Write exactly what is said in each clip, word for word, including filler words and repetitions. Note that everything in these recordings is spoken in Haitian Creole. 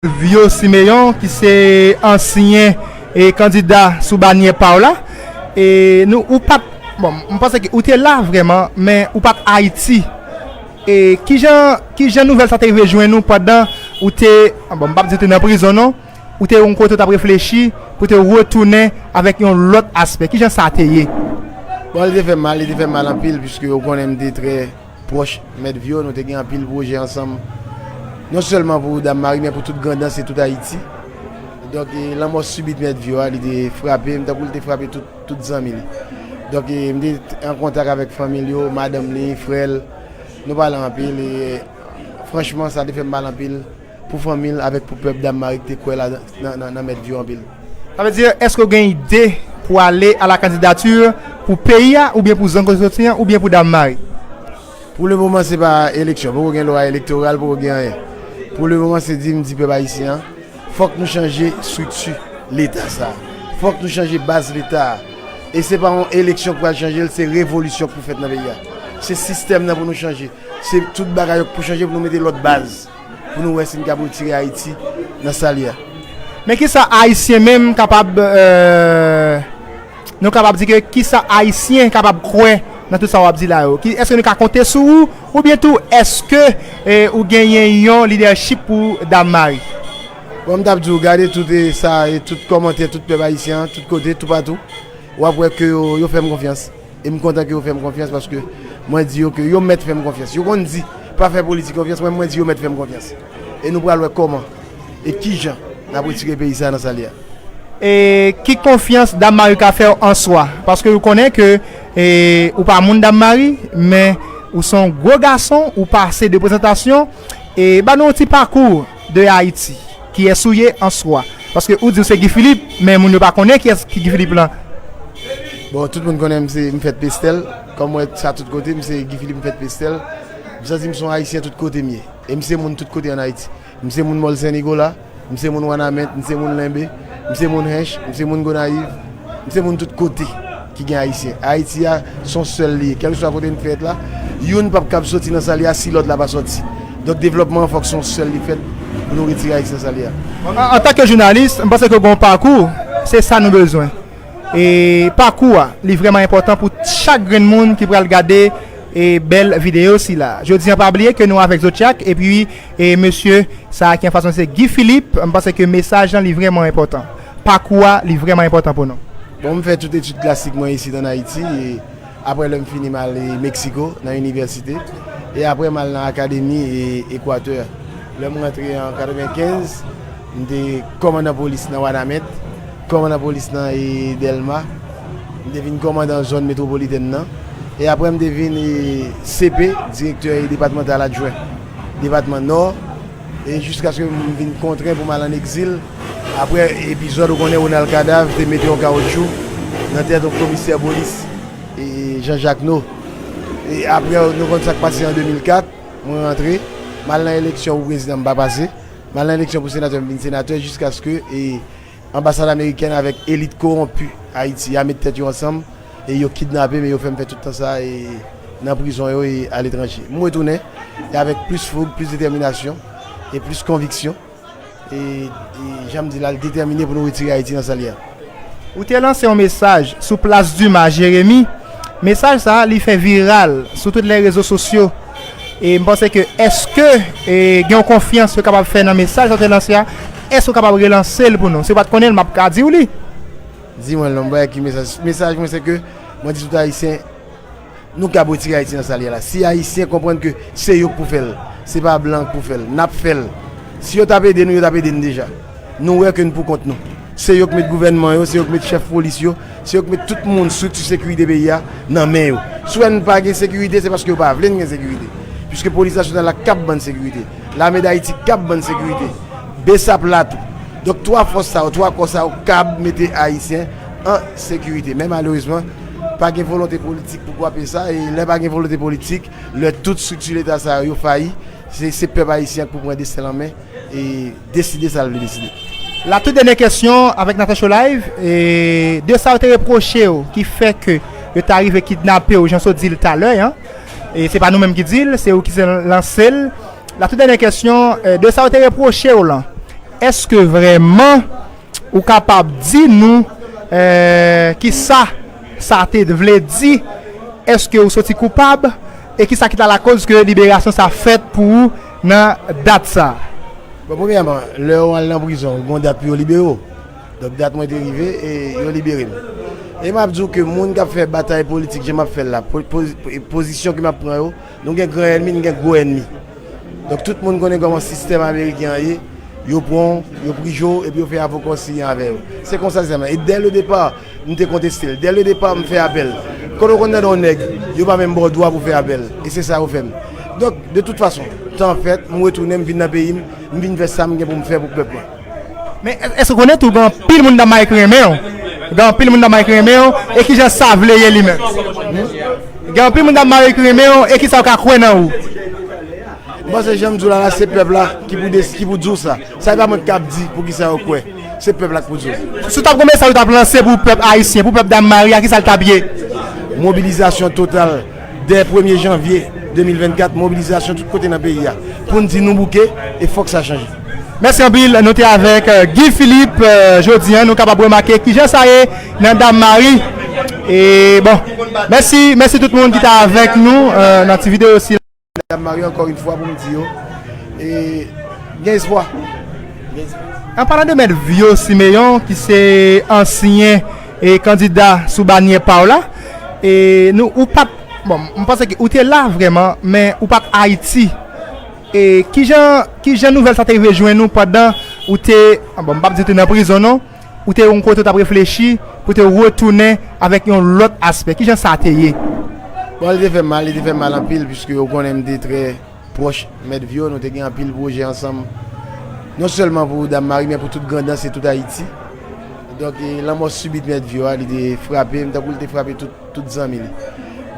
Vyo Simeon, ki se ansyen e kandida sou banyè pa w la. E nou, ou pa t, bon, m panse ke ou te la vrèman, men ou pa t Ayiti. E kijan, kijan nouvèl sa te rive jwenn ou pandan ou te, bon, m p ap di ou te nan prizon non, ou te yon kote ou t ap reflechi pou te retounen avèk yon lòt aspè? Kijan sa te ye? Bon, li te fè m mal, li te fè m mal anpil, piske ou konnen m te trè pwòch Mèt Vyo, nou te gen anpil pwojè ansanm, non sèlman pou Dam Mari, men pou tout Grandans e tout Ayiti. Donk, e, lanmò sibit Mèt Vyo a, li te frape m tankou li te frape tout, tout zanmi li. Donk, e, m te an kontak avèk fanmi l yo, madanm li, frè l, nou pale anpil, e franchman, sa te fè m mal anpil pou fanmi l avèk pou pèp Dam Mari ki te kwè la nan, nan, nan Mèt Vyo anpil. Sa vle di, èske w gen ide pou ale a la kandidati pou peyi a, oubyen pou zòn kote w soti an, oubyen pou Dam Mari? Pou le moman, se pa eleksyon. Poko gen lwa elektoral, poko gen anyen. Pou le moman, se di m di pèp ayisyen an, fòk nou chanje estrikti Leta sa a. Fòk nou chanje baz Leta a. E se pa yon eleksyon k pral chanje l, se revolisyon k pou fèt nan peyi a. Se sistèm nan pou nou chanje. Se tout bagay yo k pou chanje pou nou mete lòt baz. Pou nou wè si n kab retire Ayiti nan sa l ye a. Men kisa Ayisyen menm kapab, euh, nou kapab di ke kisa Ayisyen kapab kwè nan tout sa w ap di la yo? Ki, èske nou ka konte sou ou? Oubyen tou, èske, eh, ou genyen yon lidèchip pou Dam Mari? Bon, m t ap di w, gade tout e sa, e tout kòmantè, tout pèp ayisyen an, tout kote, toupatou, w ap wè ke yo, yo fè m konfyans. E m kontan ke yo fè m konfyans paske mwen di yo ke yo mèt fè m konfyans. Yo konn di, pa fè politik konfyans, mwen, mwen di yo mèt fè m konfyans. E nou pral wè kòman e kijan n ap retire peyi sa a nan sa l ye a. E ki konfyans Dam Mari ka fè w an swa? Paske ou konnen ke, e, ou pa moun Dam Mari, men ou se yon gwo gason, ou pase de prezantasyon. E ba nou yon ti pakou de Ayiti. Kiyès ou ye an swa? Paske ou di w se Guy Philippe, men moun yo pa konnen kiyès ki Guy Philippe lan. Bon, tout moun konnen m se, m fèt Pestèl. Kòm w wè sa tout kote, m se Guy Philippe, m fèt Pestèl. M santi m se yon Ayisyen tout kote m ye. E m se moun tout kote ann Ayiti. M se moun Mòl Sen Nigola, m se moun Wanament, m se moun Lenbe, m se moun Hench, m se moun Gonayiv, m se moun tout kote ki gen Ayisyen. Ayiti a se yon sèl li ye. Kèlkeswa kote n fèt la, youn p ap kab soti nan sa l ye a si lòt la pa soti. Donk, devlòpman an fòk se yon sèl li fèt pou nou retire Ayiti nan sa l ye a. An, antanke jounalis, m panse ke w gen yon pakou, se sa nou bezwen. E pakou a, li vrèman enpòtan pou chak grenn moun ki pral gade e bèl videyo sila. Jodi an, pa bliye ke nou avèk Zodiak, epi e mesye sa a ki anfas mwen se Guy Philippe, m panse ke mesaj lan li vrèman enpòtan. Pakou a, li vrèman enpòtan pou nou. Bon, m fè tout etid klasik mwen isit ann Ayiti, e apre lè m fini m al e Meksiko nan inivèsite, e apre m al nan akademi e Ekwatè. Lè m rantre an katrevenkenz, m te kòmandan polis nan Wanament, kòmandan polis nan e Dèlma, m te vin kòmandan zòn metwopolitèn nan, e apre m te vin e C P, direktè e depatmantal adjwen depatman Nò, e jiskaske m vin kontren pou m al ann egzil. Apre epizòd, ou konnen, Ronald Kadav te mete yon kawotchou nan tèt yon komisè polis, e Jean Jacquenot. E apre, nou konn sa k pase an de mil kat, mwen rantre, m al nan eleksyon pou prezidan, m pa pase. M al nan eleksyon pou senatè, m vin senatè, jiskaske e anbasad amerikèn avèk elit kowonpi Ayiti a met tèt yo ansanm e yo kidnape m e yo fè m fè tout tan sa a e nan prizon yo e aletranje. M retounen e avèk plis foug, plis detèminasyon e plis konviksyon. E, e jan m di l la, l detèmine pou nou retire Ayiti nan sa l ye a. Ou te lanse yon mesaj sou plas Dima Jeremi. Mesaj sa a, li fè viral sou tout lè rezo sosyo. E m panse ke èske e, gen yon konfyans yo kapab fè nan mesaj sa w te lanse a, èske w kapab relanse l pou nou? Si w pa t konnen l, m ap ka di w li. Di mwen l non, m pa wè ki mesaj. Mesaj mwen se ke mwen di tout Ayisyen, nou kab retire Ayiti nan sa l ye la. Si Ayisyen konprann ke se yo k pou fè l, se pa blan k pou fè l, n ap fè l. Si yo t ap ede nou, yo t ap ede n deja. Nou wè ke n pou kont nou. Se yo k met gouvènman yo, se yo k met chèf polis yo, se yo k met tout moun estrikti sekirite peyi a nan men yo. Si w wè n pa gen sekirite, se paske yo pa vle n gen sekirite. Piske polis nasyonal la kab ban n sekirite. Lame Dayiti kab ban n sekirite. Besap la tou. Donk, twa fòs sa yo, twa kò sa yo kab mete Ayisyen an sekirite. Men malerezman, pa gen volonte politik pou kwape sa, e lè pa gen volonte politik, lè tout estrikti Leta sa yo, yo fayi, se, se pèp ayisyen an k pou pran desten l an men e deside sa l vle deside. La tout dènyè kesyon avèk Natan Show Live, e de sa yo te repwoche w ki fè ke yo ta rive kidnape w, jan w sot di l talè an, e se pa nou menm ki di l, se ou ki se lanse l. La tout dènyè kesyon, e de sa yo te repwoche w lan, Èske vrèman ou kapab di nou, eh, ki sa sa te vle di? Èske ou soti koupab? E ki sa ki ta lakoz ke liberasyon sa fèt pou ou nan dat sa? Bon, premyèman, lè ou al nan prizon, ou gon dat pou yo libere w. Donk, dat mwen te rive e yo libere m. E m ap di w ke moun k ap fè batay politik jan m ap fè l la, po- poz- pozisyon ke m ap pran yo, nou gen gran ènmi, nou gen gwo ènmi. Donk, tout moun konnen kòman sistèm ameriken an ye, yo pran w, yo prije w, epi yo fè avoka w siyen avè yo. Se konsa sèlman. E dè le depa, m te konteste l. Dè le depa, m fè apèl. Kote w konn tande yon nèg, yo pa menm ba w dwa pou fè apèl. E se sa yo fè m. Donk, de tout fason, tan ap fèt, m retounen, m vin nan peyi m, m vin fè sa m gen pou m fè pou pèp mwen. Men èske w konnen tou gen anpil moun Dam Mari ki renmen w? Gen anpil moun Dam Mari ki renmen w, e ki jan sa vle ye li menm? Gen anpil moun Dam Mari ki renmen w, e ki sa yo ka kwè nan ou? M panse jan m di w la, la se pèp la ki pou desi- ki pou di w sa. Sa e pa mwen k ap di pou ki sa yo kwè. Se pèp la k pou di w. Si w t ap gon mesaj ou t ap lanse pou pèp ayisyen, pou pèp Dam Mari a, ki sa l t ap ye? Mobilizasyon total dè premye janvye de mil vennkat, mobilizasyon tout kote nan peyi a. Pou n di nou bouke e fòk sa chanje. Mèsi anpil, nou te avèk eh, Guy Philippe eh, jodi a, nou kapab remake ki jan sa ye nan Dam Mari. E bon, mèsi, mèsi tout moun ki te avèk nou eh, nan ti videyo sila. Dam Mari, ankò yon fwa pou m di yo, e gen espwa. An palan de Mèt Vyo Simeyon, ki se ansyen e kandida sou banyè pa w la, e nou, ou pa t, bon, m panse ke ou te la vrèman, men ou pa t Ayiti. E ki jan, ki jan nouvèl sa te rive jwenn ou pandan ou te, bon, m p ap di ou te nan prizon non, ou te yon kote ou t ap reflechi pou te retounen avèk yon lòt aspè? Ki jan sa te ye? Bon, li te fè m mal, li te fè m mal anpil, piske ou konnen m te trè pwòch Mèt Vyo, nou te gen anpil pwojè ansanm, non sèlman pou Dam Mari, men pou tout Grandans e tout Ayiti. Donk, e, lanmò sibit Mèt Vyo a, li te frape m tankou li te frape tout, tout zanmi li.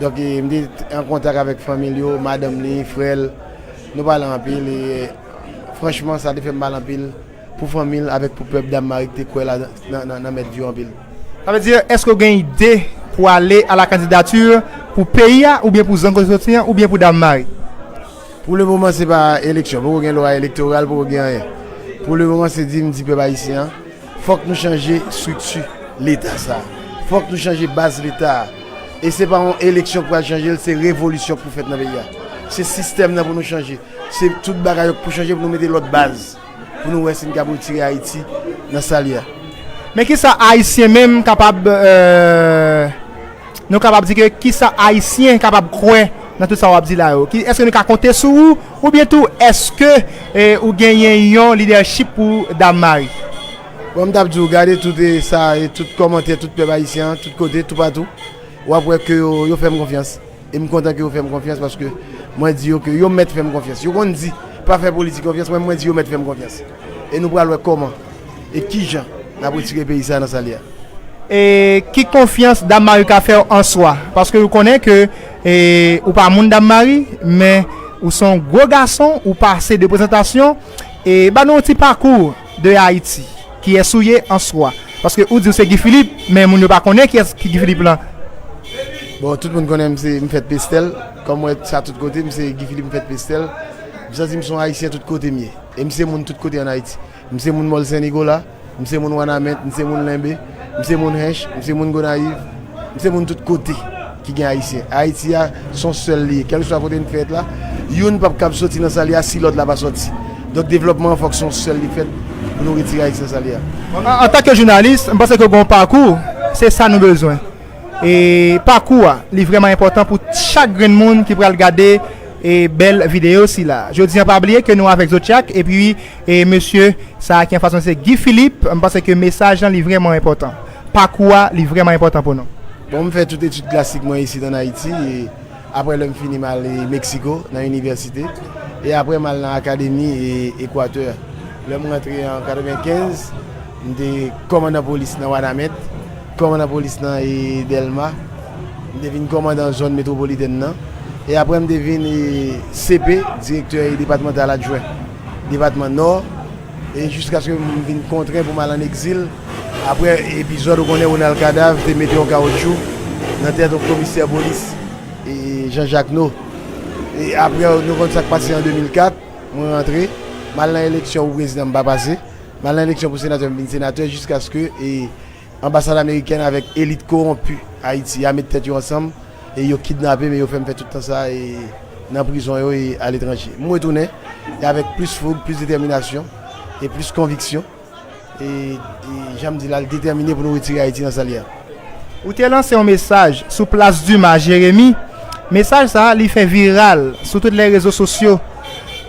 Donk, e, m te an kontak avèk fanmi l yo, madanm li, frè l, nou pale anpil, e franchman, sa te fè m mal anpil pou fanmi l avèk pou pèp Dam Mari ki te kwè la nan, nan, nan Mèt Vyo anpil. Sa vle di, èske w gen ide pou ale a la kandidati pou peyi a, oubyen pou zòn kote w soti an, oubyen pou Dam Mari? Pou le moman, se pa eleksyon. Poko gen lwa elektoral, poko gen anyen. Pou le moman, se di m di pèp ayisyen an, fòk nou chanje estrikti Leta sa a. Fòk nou chanje baz Leta a. E se pa yon eleksyon k pral chanje l, se revolisyon k pou fèt nan peyi a. Se sistèm nan pou nou chanje. Se tout bagay yo k pou chanje pou nou mete lòt baz. Pou nou wè si n kab retire Ayiti nan sa l ye a. Men kisa Ayisyen menm kapab, eh, nou kapab di ke kisa Ayisyen kapab kwè nan tout sa w ap di la yo? Ki, èske nou ka konte sou ou? Oubyen tou, èske eh, ou genyen yon lidèchip pou Dam Mari? Bon, m t ap di w, gade tout e sa, e tout kòmantè, tout pèp ayisyen an, tout kote, toupatou, w ap wè ke yo, yo fè m konfyans. E m kontan ke yo fè m konfyans paske mwen di yo ke yo mèt fè m konfyans. Yo konn di pa fè politik konfyans, mwen, mwen di yo mèt fè m konfyans. E nou pral wè kòman e kijan n ap retire peyi sa a nan sa l ye a. E ki konfyans Dam Mari ka fè w an swa? Paske ou konnen ke e, ou pa moun Dam Mari, men ou se yon gwo gason, ou pase de prezantasyon. E ba nou yon ti pakou de Ayiti. Kiyès ou ye an swa? Paske ou di ou se Guy Philippe, men moun yo pa konnen kiyès ki Guy Philippe lan. Bon, tout moun konnen m se, m fèt Pestèl. Kòm w wè sa tout kote, m se Guy Philippe, m fèt Pestèl. M santi m se yon Ayisyen tout kote m ye. E m se moun tout kote ann Ayiti. M se moun Mòl Sen Nigola, m se moun Wanament, m se moun Lenbe, m se moun Hench, m se moun Gonayiv, m se moun tout kote ki gen Ayisyen. Ayiti a, se yon sèl li ye. Kèlkeswa kote n fèt la, youn p ap kab soti nan sa l ye a si lòt la pa sòti. Donk, devlòpman an fòk se yon sèl li fèt pou nou retire Ayiti nan sa l ye a. An, antanke jounalis, m panse ke w gen yon pakou, se sa nou bezwen. E pakou a, li vrèman enpòtan pou chak grenn moun ki pral gade e bèl videyo sila. Jodi a, pa bliye ke nou avèk Zodiak, epi e mesye sa a ki anfas mwen se Guy Philippe, m panse ke mesaj lan li vrèman enpòtan. Pakou a, li vrèman enpòtan pou nou. Bon, m fè tout etid klasik mwen isit ann Ayiti, e apre lè m fini m al e Meksiko nan inivèsite, e apre m al nan akademi e Ekwatè. Lè m rantre an katrevenkenz, m te kòmandan polis nan Wanament, kòmandan polis nan e Dèlma, m te vin kòmandan zòn metwopolitèn nan, e apre m te vin e C P, direktè e depatmantal adjwen depatman Nò, e jiskaske m vin kontren pou m al ann egzil. Apre epizòd, ou konnen, Ronald Cadavre te mete yon kawotchou nan tèt yon komisè polis, e Jean Jacquenot. E apre, nou konn sa k pase an de mil kat, mwen rantre, m al nan eleksyon pou prezidan, m pa pase. M al nan eleksyon pou senatè, m vin senatè jiskaske e anbasad amerikèn avèk elit kowonpi Ayiti a met tèt yo ansanm e yo kidnape m e yo fè m fè tout tan sa e nan prizon yo e aletranje. M retounen e avèk plis foug, plis detèminasyon e plis konviksyon. E, e jan m di l, al detèmine pou nou retire Ayiti nan sa l ye a. Ou te lanse yon mesaj sou plas Dima Jeremi. Mesaj sa a, li fè viral sou tout lè rezo sosyo.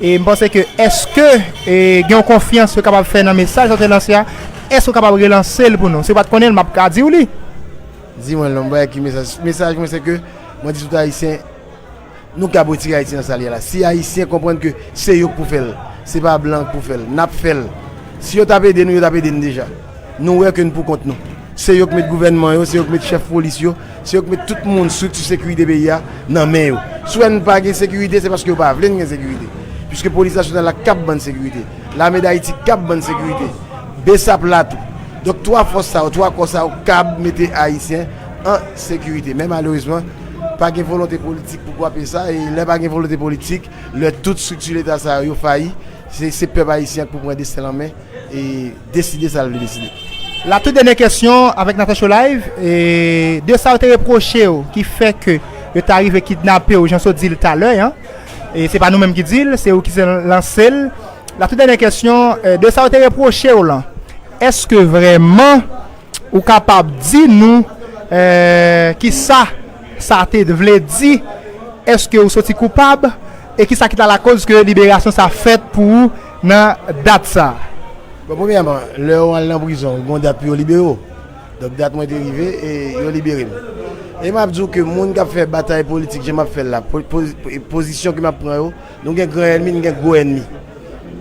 E m panse ke èske e, gen yon konfyans yo kapab fè nan mesaj sa w te lanse a, èske w kapab relanse l pou nou? Si w pa t konnen l, m ap ka di w li. Di mwen l non, m pa wè ki mesaj. Mesaj mwen se ke mwen di tout Ayisyen, nou kab retire Ayiti nan sa l ye la. Si Ayisyen konprann ke se yo k pou fè l, se pa blan k pou fè l, n ap fè l. Si yo t ap ede nou, yo t ap ede n deja. Nou wè ke n pou kont nou. Se yo k met gouvènman yo, se yo k met chèf polis yo, se yo k met tout moun, estrikti sekirite peyi a nan men yo. Si w wè n pa gen sekirite, se paske yo pa vle n gen sekirite. Piske polis nasyonal la kab ban n sekirite. Lame d Ayiti kab ban n sekirite. Besap la tou. Donk, twa fòs sa yo, twa kò sa yo kab mete Ayisyen an sekirite. Men malerezman, pa gen volonte politik pou kwape sa, e lè pa gen volonte politik, lè tout estrikti Leta sa yo, yo fayi, se, se pèp ayisyen an k pou pran desten l an men e deside sa l vle deside. La tout dènyè kesyon avèk Nata Show Live, e de sa yo te repwoche w ki fè ke yo ta rive kidnape w, jan so di l talè an, e se pa nou menm ki di l, se ou ki se lanse l. La tout dènyè kesyon, e de sa yo te repwoche w lan, èske vrèman ou kapab di nou e kisa sa te vle di? Èske ou soti koupab? E kisa ki ta lakoz ke liberasyon sa fèt pou ou nan dat sa? Bon, premyèman, lè w al nan prizon, ou gen yon dat pou yo libere w. Donk, dat mwen te rive e yo libere m. E m ap di w ke moun k ap fè batay politik jan m ap fè l la, po- po- pozisyon ke m ap pran yo, nou gen gran ènmi, nou gen gwo ènmi.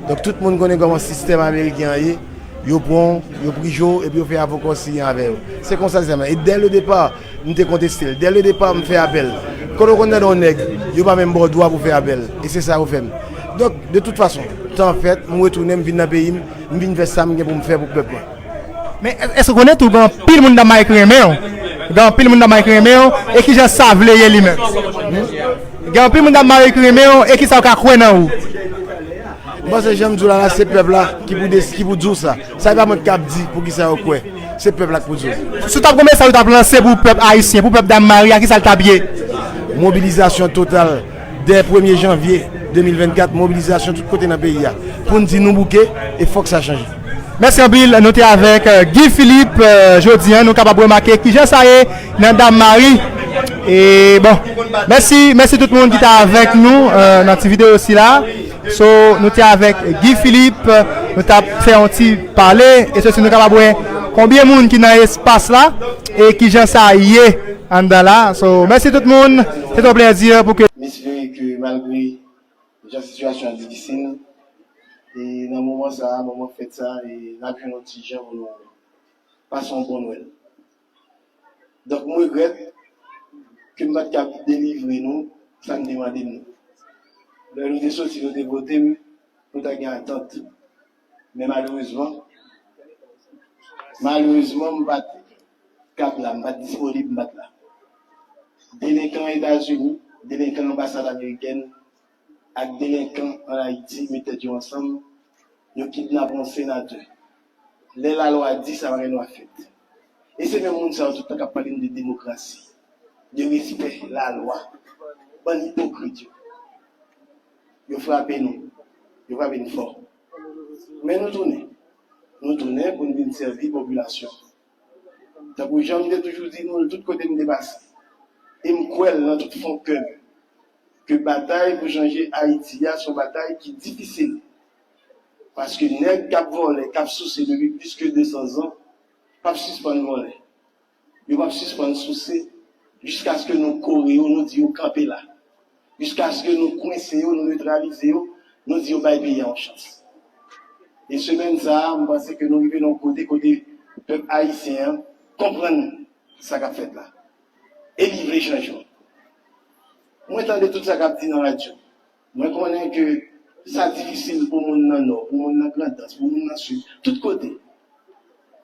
Donk, tout moun konnen kòman sistèm ameriken an ye. Yo pran w, yo prije w, epi yo fè avoka w siyen avè yo. Se konsa l sèlman. E dè le depa, m te konteste l. Dè le depa, m fè apèl. Kote w konn tande yon nèg, yo pa menm ba w dwa pou w fè apèl. E se sa yo fè m. Donk, de tout fason, tan fèt, m retounen, m vin nan peyi m, m vin fè sa m gen pou m fè pou pèp mwen. Men, èske w konnen tou, gen anpil moun Dam Mari ki renmen w? Gen anpil moun Dam Mari ki renmen w, e kijan sa vle ye li menm? Gen anpil moun Dam Mari ki renmen w, e kisa yo ka kwè nan ou? M panse jan m di w la, la, se pèp la ki pou desi- ki pou di w sa. Sa e pa mwen k ap di pou kisa yo kwè. Se pèp la k pou di w. Si w t ap gen yon mesaj ou t ap lanse pou pèp ayisyen, pou pèp Dam Mari a, kisa l t ap ye? Mobilizasyon total dè premye janvye de mil vennkat, mobilizasyon tout kote nan peyi a. Pou n di nou bouke e fòk sa chanje. Mèsi anpil. Nou te avèk, euh, Guy Philippe, euh, jodi a, nou kapab remake kijan sa ye nan Dam Mari. E bon, mèsi, mèsi tout moun ki te avèk nou, euh, nan ti videyo sila. So, nou te avèk Guy Philippe, nou t ap fè yon ti pale, e sesi nou kapab wè konbyen moun ki nan espas la, e kijan sa ye anndan la. So, mèsi tout moun, se te yon plèzi pou ke M espere ke malgre jan sitiyasyon an difisil, e nan moman sa a, moman fèt sa a, e n ap jwenn yon ti jan pou nou pase yon bon Nwèl. Donk, m regrèt ke m pa t kab delivre nou sa n te mande m nan. Lè nou te soti, nou te vote m, nou ta gen atant. Men malerezman, malerezman, m pa t kab la, m pa t disponib, m pa t la. Delenkan Etazini, delenkan anbasad amerikèn, ak delenkan ann Ayiti met tèt yo ansanm, yo kidnape yon senatè. Lè lalwa di sa, pa gen dwa fèt. E se menm moun sa yo tout tan k ap pale n de demokrasi, de respè lalwa. Bann ipokrit yo. Yo frape nou. Yo frape n fò. Men nou tounen. Nou tounen pou n vin sèvi popilasyon. Tankou jan m te toujou di nou l tout kote m te pase. E m kwè l nan tout fon kè m. Ke batay pou chanje Ayiti a se yon batay ki difisil. Paske nèg k ap vòlè, k ap souse depi plis ke de san zan, p ap sispann vòlè. Yo p ap sispann souse jiskaske nou kore yo, nou di yo kanpe la. Jiskaske nou kwense yo, nou netralize yo, nou di yo bay peyi a yon chans. E semèn sa a, m panse ke nou rive nan yon kote, kote pèp ayisyen an konprann sa k ap fèt la. E li vle chanjman. Mwen tande tout sa k ap di nan radyo. Mwen konnen ke sa difisil pou moun nan Nò, pou moun nan Grandans, pou moun nan Sid, tout kote.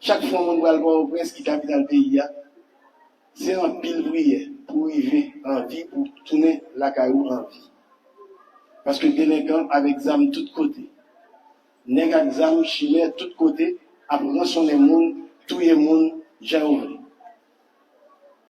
Chak fwa yon moun pral Pòtoprens, ki kapital peyi a, se anpil priyè pou rive an vi, pou tounen lakay ou an vi. Paske delenkan avèk zam tout kote. nèg ak zam, chimè, tout kote, ap ransonnen moun, touye moun, jan yo vle.